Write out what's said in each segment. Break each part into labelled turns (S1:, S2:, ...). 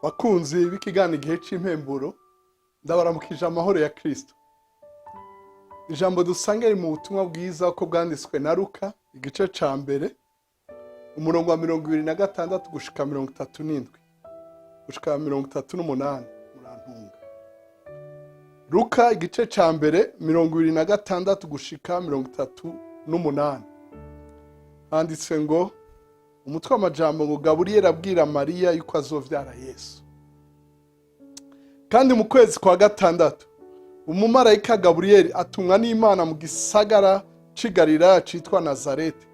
S1: Bakunzi b'ikiganiro Igihe c'Impemburo, ndabaramukije amahoro ya Kristo. Ijambo dusanga riri mu butumwa bwiza uko bwanditswe na Luka, igice ca mbere, umurongo wa 26 gushika 37, gushika 38, murantunga. Luka igice ca mbere, 26 gushika 38, handitswe ngo, umutwe w'amajambo ngo: "Gaburiyeli abwira Mariya yuko azovyara Yesu." Kandi mu kwezi kwa gatandatu, umumarayika Gaburiyeli atumwa n'Imana mu gisagara c'i Galilaya citwa Nazareti,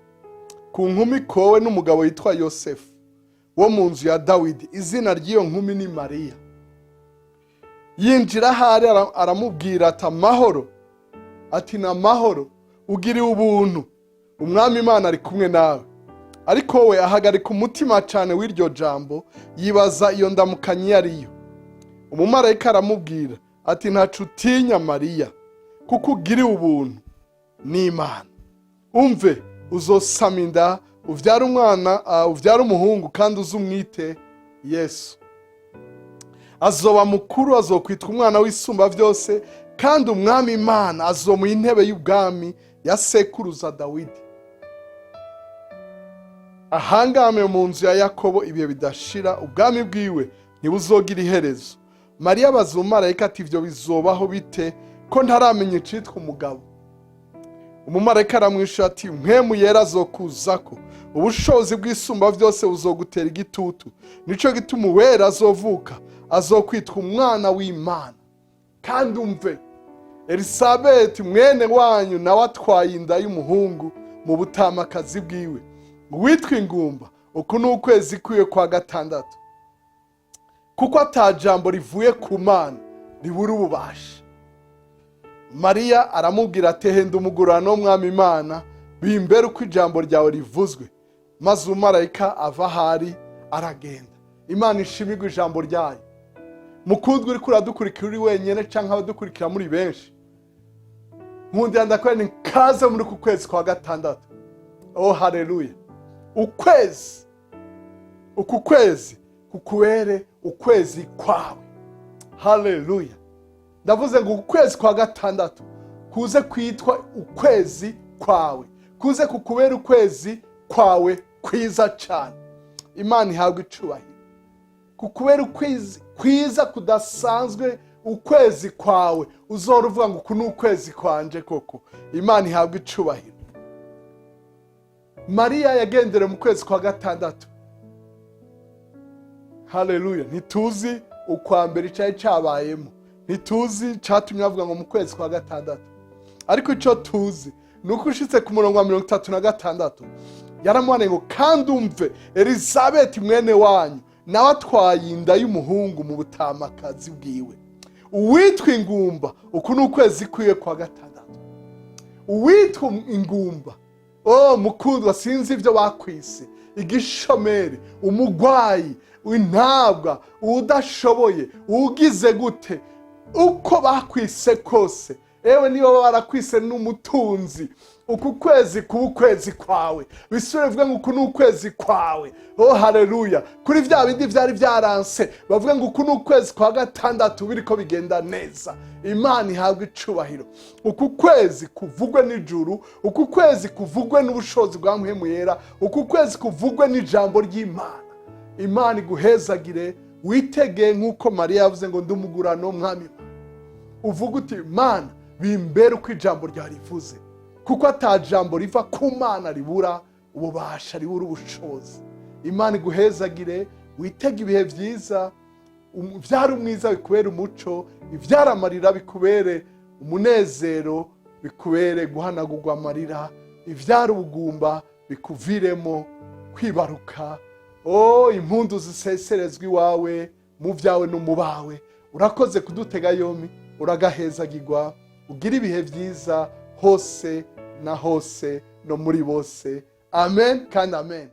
S1: ku nkumi ikowe n'umugabo yitwa Yosefu wo mu nzu ya Dawidi. Izina ry'iyo nkumi ni Mariya. Yinjira ahari, aramubwira ati: "Amahoro!" Ati: "Ni amahoro, ugiriwe ubuntu, Umwami Imana ari kumwe nawe." Ariko we ahagarika umutima cyane w'iryo jambo, yibaza iyo ndamukanyi iyo ariyo. Umumarayika aramubwira ati: "Ntacu utinya, Mariya, kuko ugiriwe ubuntu n'Imana. Umve, uzosama inda, uvyare umwana, uvyare umuhungu, kandi uzumwite Yesu. Azoba mukuru, azokwitwa Umwana w'Isumba Byose, kandi Umwami Imana azomuha intebe y'ubwami ya sekuruza Dawidi, ahangame mu nzu ya Yakobo ibihe bidashira, ubwami bwiwe ntibuzogira iherezo." Mariya abaza umumarayika ati: "Ibyo bizobaho bite, ko ntaramenya icitwa umugabo?" Umumarayika aramwishyura ati: "Mpwemu Yera azokuzako, ubushobozi bw'Isumba Byose buzogutera igitutu. Nico gituma uwera azovuka azokwitwa Umwana w'Imana. Kandi umve, Elisabeti mwene wanyu nawe atwaye inda y'umuhungu mu butamakazi bwiwe, witwa ingumba. Uku ni ukwezi kwiwe kwa gatandatu, kuko ata jambo rivuye ku Mana ribura ububasha." Mariya aramubwira ati: "Henda umugurano w'Umwami Imana, bimbere uko ijambo ryawe rivuzwe." Maze umumarayika ava ahari aragenda. Imana ishimirwe ijambo ryayo. Mukundwa uriko uradukurikira uri wenyine cyangwa abadukurikira muri benshi, nkundira ndakubwira ni kaze muri uku kwezi kwa gatandatu. Oh, haleluya! Ukwezi, uku kwezi kukubere ukwezi kwawe. Haleluya! Ndavuze ngo ukwezi kwa gatandatu kuze kwitwa ukwezi kwawe, kuze kukubera ukwezi kwawe kwiza cyane. Imana ihabwa icubahiro. Kukubera ukwezi kwiza kudasanzwe, ukwezi kwawe uzora uvuga ngo: "Uku ni ukwezi kwanje koko." Imana ihabwa icubahiro. Mariya yagendere mu kwezi kwa gatandatu. Haleluya! Ntituzi ukwa mbere icyari cyabayemo, ntituzi icyatumye bavuga ngo mu kwezi kwa gatandatu, ariko icyo tuzi ni uko ushitse ku murongo wa 36, yaramuhaneye ngo: "Kandi umve, Elizabeti mwene wanyu nawe atwaye inda y'umuhungu mu butamakazi bwiwe, uwitwa ingumba. Uku ni ukwezi kwiwe kwa gatandatu." Uwitwa ingumba, oh mukundwa, sinzi ibyo bakwise: igishomeri, umugwayi, intabwa, udashoboye, ugize gute, uko bakwise kose, ewe niba barakwise n'umutunzi, uku kwezi kuba ukwezi kwawe. Bisubire bivuge ngo: "Uku ni ukwezi kwawe." Oh haleluya! Kuri bya bindi byari byaranse, bavuge ngo: "Uku ni ukwezi kwa gatandatu, biriko bigenda neza." Imana ihabwa icubahiro. Uku kwezi kuvugwe n'ijuru, uku kwezi kuvugwe n'ubushobozi bwa Mpwemu Yera, uku kwezi kuvugwe n'ijambo ry'Imana. Imana iguhezagire. Witege nk'uko Mariya yavuze ngo: "Ndumugurano Mwami." Uvuga uti: "Mana, bimbere uko ijambo ryarivuze," kuko ata jambo riva ku Mana ribura ububasha, ribura ubushobozi. Imana iguhezagire. Witege ibihe byiza. Ibyari umwiza bikubere umuco, ibyari amarira bikubere umunezero, bikubere guhanagurwa amarira, ibyari ubugumba bikuviremo kwibaruka. O impundu ziseserezwa iwawe, mu byawe no mu bawe. Urakoze kudutega yombi, uragahezagirwa, ugira ibihe byiza hose na hose no muri bose. Amen kandi amen.